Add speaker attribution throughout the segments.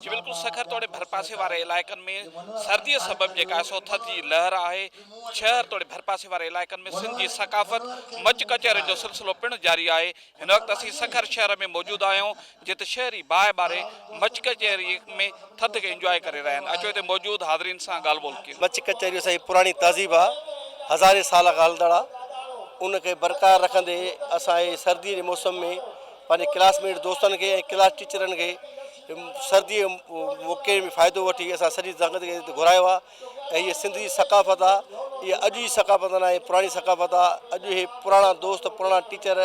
Speaker 1: جي بلڪل سکر توڙي ڀرپاسي واري علائقن ۾ سردي سبب جيڪا آهي سو ٿڌ جي لهر آهي. شهر توڙي ڀرپاسي واري علائقن ۾ سنڌ جي ثقافت مچ ڪچهرين جو سلسلو پڻ جاري آهي. هن وقت اسين سکر شهر ۾ موجود آهيون جتي شهري باهه ٻاري مچ ڪچهري ۾ ٿڌ کي انجواء ڪري رهيا آهن. اچو هتي موجود حاضرين سان ڳالهه ٻولهه ڪيون.
Speaker 2: مچ ڪچهري اسان جي پراڻي تهذيب آ هزارين سال کان هلندڙ آ ان کي برقرار رکندي اسان هي سردي جي موسم ۾ پنهنجي ڪلاس ميٽ دوستن کي ۽ ڪلاس ٽيچرن کي سردي جي موقعي ۾ فائدو وٺي اسان سڄي سنگت کي هتي گهرايو آ ۽ هيء سنڌ جي ثقافت آ اها اڄ جي ثقافت ناهي پراڻي ثقافت آ اڄ اهي پراڻا دوست پراڻا ٽيچر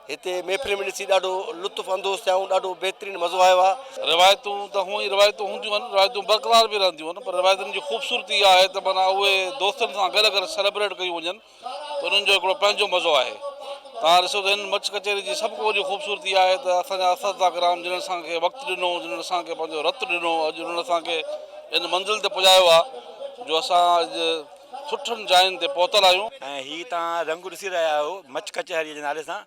Speaker 2: هتي محفل ۾ ڏسي ڏاڍو لطف اندوز ٿيا آهيون ڏاڍو بهترين مزو آيو آ.
Speaker 3: روايتون ته هونئن ئي روايتون هونديون آهن روايتون برقرار به رهنديون آهن پر روايتن جي خوبصورتي اها آهي ته معنيٰ اهي دوستن سان گڏ اگر سيلبريٽ ڪيون وڃن ته انهن جو هڪڙو پنهنجو مزو آهي. توهان ڏسو ته هن مچ ڪچهري جي سڀ کان وڏي خوبصورتي اها آهي ته اسان جا اساتذه ڪرام جنهن اسان کي وقت ڏنو، جنهن اسان کي پنهنجو رت ڏنو، اڄ انهن اسان کي ان منزل تي پڄايو آهي جو اسان اڄ سٺن جاين تي پهتل آهيون.
Speaker 4: ۽ هي توهان رنگ ڏسي رهيا آهيو مچ ڪچهري جي نالي سان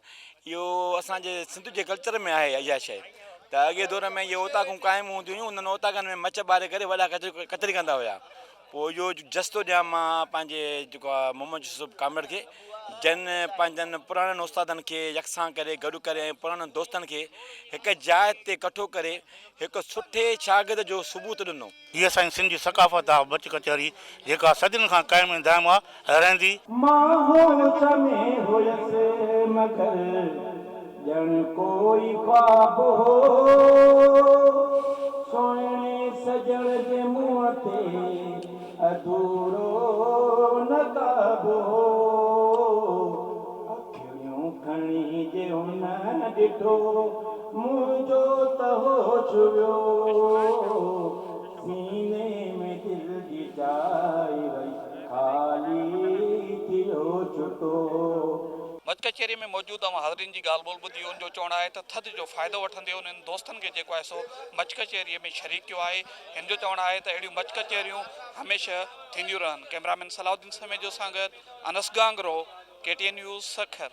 Speaker 4: اهو اسان جي سنڌ جي ڪلچر ۾ آهي اها شيء ته اڳي دور ۾ اهي اوطاقون قائم هونديون هيون انهن اوطاقن ۾ مچ ٻاري ڪري وڏا ڪچهري ڪندا هيا پوء اهو جس ٿو ڏيان مان پنهنجي جيڪو آ محمد يوسف ڪامريڊ کي جن پنهنجن پراڻن استادن کي يڪسان ڪري گڏ ڪري ۽ پراڻن دوستن کي هڪ جاء تي ڪٺو ڪري هڪ سٺي شاگرد جو ثبوت ڏنو.
Speaker 5: هي اسان جي سنڌ جي ثقافت آ مچ ڪچهري جيڪا صدين کان قائم ۽ دائم آ ۽ رهندي.
Speaker 6: مان هوش ۾ هيس مگر ڄڻ ڪوئي خواب هو. سهڻي سڄڻ جي منهن تي اڌورو نقاب هو. اکڙيون کڻي جي هن ڏٺو منهنجو ته هوش ويو. سيني ۾ دل جي جاء وئي خالي ٿيو ڇٽو.
Speaker 1: مچ ڪچهري ۾ موجود اوهان حاضرين جي ڳالهه ٻولهه ٻڌي ان جو چوڻ آهي ته ٿڌ جو فائدو وٺندي انهن دوستن کي جيڪو آهي سو مچ ڪچهري ۾ شريڪ ڪيو آهي هن جو چوڻ آهي ته اهڙيون مچ ڪچهريون هميشه ٿينديون رهن ڪئميرا مين صلاح الدين سميجو سان گڏ Anas Gangro K T N news Sukkur.